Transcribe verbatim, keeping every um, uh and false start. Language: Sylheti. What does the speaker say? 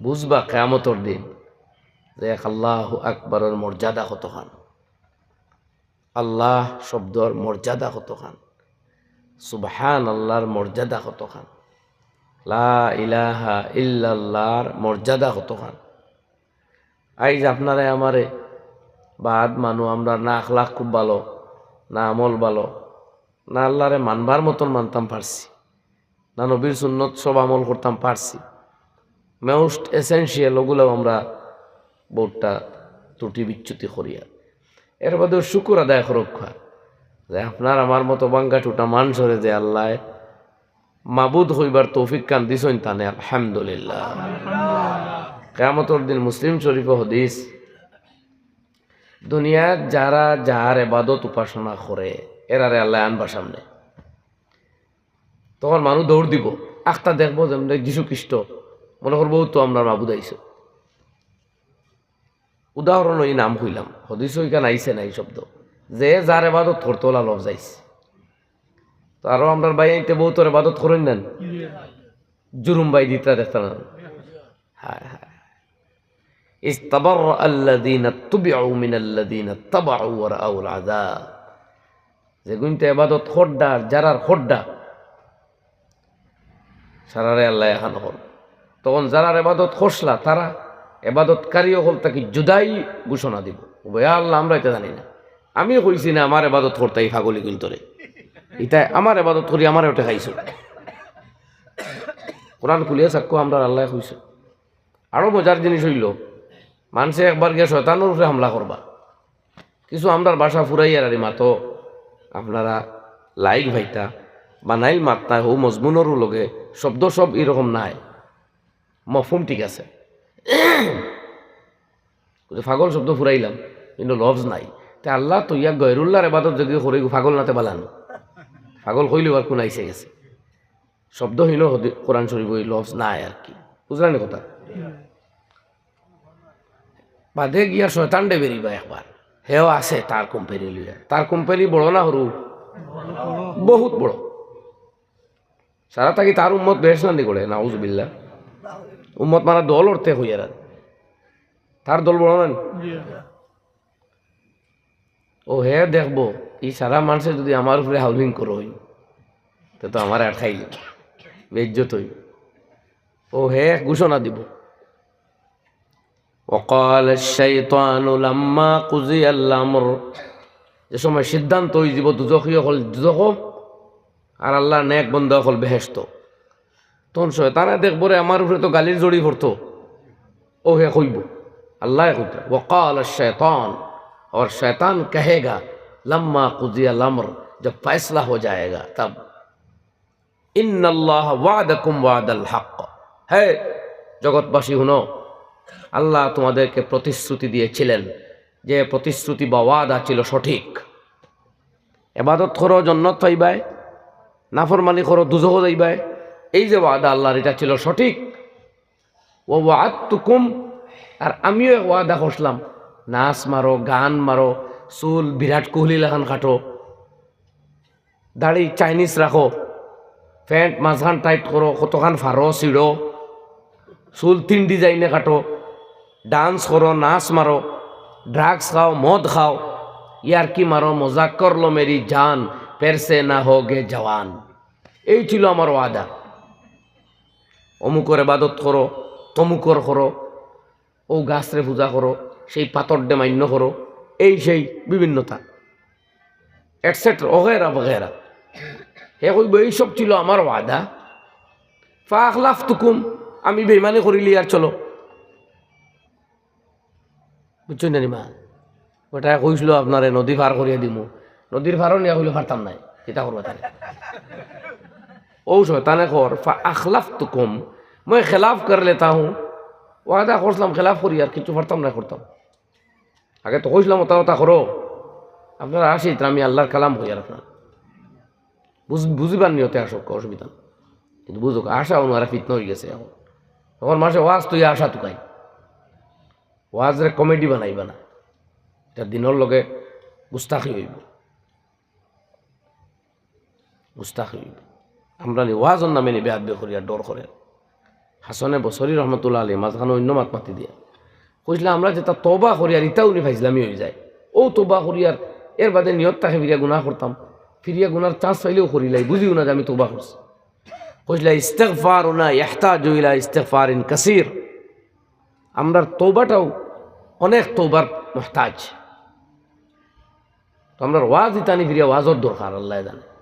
বুঝবা কিয়ামতর দিন যে এক আল্লাহু আকবারর মর্যাদা কতখান, আল্লাহ শব্দর মর্যাদা কতখান, সুবহানাল্লাহর মর্যাদা কতখান, লা ইলাহা ইল্লাল্লাহর মর্যাদা কতখান। আইজ আপনারে আমারে বাদ মানু আমরা না আখলাক খুব ভালো, না আমল ভালো, না আল্লাহরে মানবার মতন মানতাম পারছি, না নবীর সুন্নত সব আমল করতাম পারছি। Most essential ওগুলাও আমরা বউতটা ত্রুটি বিচ্যুতি করিয়ার। এর বাদেও শুকুর আদায় করউক্কা যে আপনার আমার মতো ভাঙ্গা টুটা মানষরে যে আল্লায় মাবুদ কইবার তৌফিক খান দিছইন তানে, আলহামদুলিল্লাহ। কিয়ামতর দিন মুসলিম শরীফো হাদিস, দুনিয়াত যারা যার এবাদত উপাসনা করে, এরারে আল্লায় আনবা সামনে। তখন মানু দৌড় দিবো, আখতা দেখবো যেমনে যীশু খ্রিস্ট, মনো করবো, "অউ তো আমরার মাবুদ আইছে।" উদাহরণ অউ নাম কইলাম, হাদিসো ইখান আইছে না ই শব্দ, যে যার এবাদত করতো অলা লফজ আইছে। তো আরো আমরার ভাইয়াইন্তে বউতর এবাদত করইন না নি? জুরুম ভাই দিতরা দেখতা না? হায় হায়। ইস্তাবাররাআল্লাযীনা তুবিউ মিনাল্লাযীনা তাবাউ ওয়া রাআউল আযাব। যেগুইন্তে এবাদত কররা আর যারার কররা, সারারে আল্লায় একখান করইন। তখন যারার এবাদত করছলা, তারা এবাদতকারী অকল থাকি জুদাই ঘোষণা দিবো, কইবো, "ইয়া আল্লাহ, আমরা ইতা জানি না, আমি কইছি না আমার এবাদত করতা ই পাগল ইগুইন্তরে, ইতায় আমার এবাদত করি আমারেও ঠেকাইছো।" কোরআন খুলিয়া চাউক্কা, আমরার আল্লায় কইছে। আরো মজার জিনিস অইলো, মানষে একবার গিয়া শয়তানর উপরে হামলা করবা। কিছু আমরার ভাষা ফুরাইয়ার আরি মাতো, আপনারা লাইক ভাইতা, বানাইল মাত নায়, হউ মজমুনরও লগে শব্দ সব ইরকম নায়, মফহুম ঠিক আছে। অউ যে পাগল শব্দ ফুরাইলাম, কিন্তু লফজ নাই। তে আল্লাহ তো ইয়া গয়রুল্লাহর এবাদত যদি করে, পাগল নাতে বালানো, পাগল কইলেও আর কোন আইসে গেছে। শব্দহীন হদি-, কোরআন শরীফো ই লফজ নাই আর কি। বুঝলা নি কথা? বাদে গিয়া শয়তানরে বেরিবা একবার। হেও আছে তার কোম্পানি লইয়া। তার কোম্পানি বড় না হুরু? বউত বড়। সারা থাকি তার উম্মত বেহেশত নান্দি করে, নাউজুবিল্লাহ। উম্মত মারা দল অর্থে কইয়ার আর। তার দল বড় না নি? অউ হে দেখবো, ই সারা মানষে যদি আমার উপরে হাউলিং করইন, তে তো আমারে আটকাইল, বেইজ্জত অইবো। অউ হে এক ঘোষণা দিবো, "ওয়াকালাশ শাইতানু লাম্মা কুযিয়াল আমর।" যে সময় সিদ্ধান্ত অইযিবো দুজখি অকল দুজখো, আর আল্লাহর নেক বন্দা অকল বেহেশতো, তখন শয়তানে দেখবোরে আমার উপরে তো গালির জড়ি পড়তো, অউ হে কইবো, আল্লায় কইতরা, "ওয়াকালাশ শাইতান", আর শয়তান কহেগা, "লাম্মা কুযিয়াল আমর", জব ফয়সলা হো জায়েগা তব, "ইন্নাল্লাহা ওয়াদাকুম ওয়াদাল হক।" হে জগৎবাসী, হুনো, আল্লাহ তোমাদেরকে প্রতিশ্রুতি দিয়েছিলেন, যে প্রতিশ্রুতি বা ওয়াদা ছিল সঠিক। এবাদত করো, জন্নত পাইবায়, নাফরমানি করো, দুজখো যাইবায়। এই যে ওয়াদা আল্লাহর, ইটা ছিল সঠিক। "ওয়া ওয়াআদতুকুম", আর আমিও এক ওয়াদা করছিলাম, নাচ মারো, গান মারো, চুল বিরাট কোহলি লাখান কাটো, দাড়ি চাইনিজ রাখো, প্যান্ট মাঝখান টাইট করো, কতখান ফারো ছিড়ো, চুল তিন ডিজাইনে কাটো, ডান্স করো, নাচ মারো, ড্রাগস খাও, মদ খাও, ইয়ার্কি মারো, মজাক করলো মেরি জান, ফের সে না হোগে জওয়ান। এই ছিল আমার ওয়াদা। অমুকর এবাদত করো, তমুকর করো, অউ গাছরে পূজা করো, সেই পাথররে মান্য করো, এই সেই বিভিন্নতা, এটসেট্রা, ওগেরা বগেরা। হে কইবো, "এই সব ছিল আমার ওয়াদা। ফাআখলাফতুকুম, আমি বেইমানি করিলি আর চলো।" বুঝছো না রে মা? ওটা কইছিল আপনারে নদী পার করিয়া দিমু, নদীর পারও নিয়া কইলো পারতাম নায়, কিতা করবা তারে? অউ শয়তানে কর, "ফাআখলাফতুকুম, মই খেলাফ কর লেতা হুম।" ওয়াদা করছিলাম, খেলাফ করি আর কিচ্ছু পারতাম না করতাম। আগে তো কইছিলাম, "ওটা, ওটা করো।" আপনারা আসি, আমি আল্লাহর কালাম কই আর আপনার বুঝ-, বুঝিবার নিয়তে আসুক, অসুবিধা নাই। কিন্তু বুঝুক, আশা ওনারা ফিতনা অই গেছে এখন। এখন মানষে ওয়াজ তুই আশা তুকাই। ওয়াজরে কমেডি বানাইবা না। ইটা দিনর লগে গুস্তাখি অইবো। গুস্তাখি অইবো। আমরা নি ওয়াজর নামে নি বেয়াদবি করিয়া ডর করে। হাসানে বসরি রহমতুল্লাহ আলাইহি মাঝখানো অইন্য মাত মাতি দিয়া কইছলা, আমরা যেটা তওবা করিয়ার ইটা উনি ফাইজলামি অইযায়। অউ তওবা করিয়ার এর বাদে নিয়ত থাকে ফিরিয়া গুনাহ করতাম, ফিরিয়া গুনার chance পাইলেউ করিলাই, বুঝিও না যে আমি তওবা করছি। কইছলা, "ইস্তিগফারুনা ইয়াহতাজু ইলা ইস্তিগফারিন কাসীর।" আমরার তওবাটাও অনেক তওবার মুহতাজ। তো আমরার ওয়াজ ইতানি ফিরিয়া ওয়াজর দরকার, আল্লায় জানে।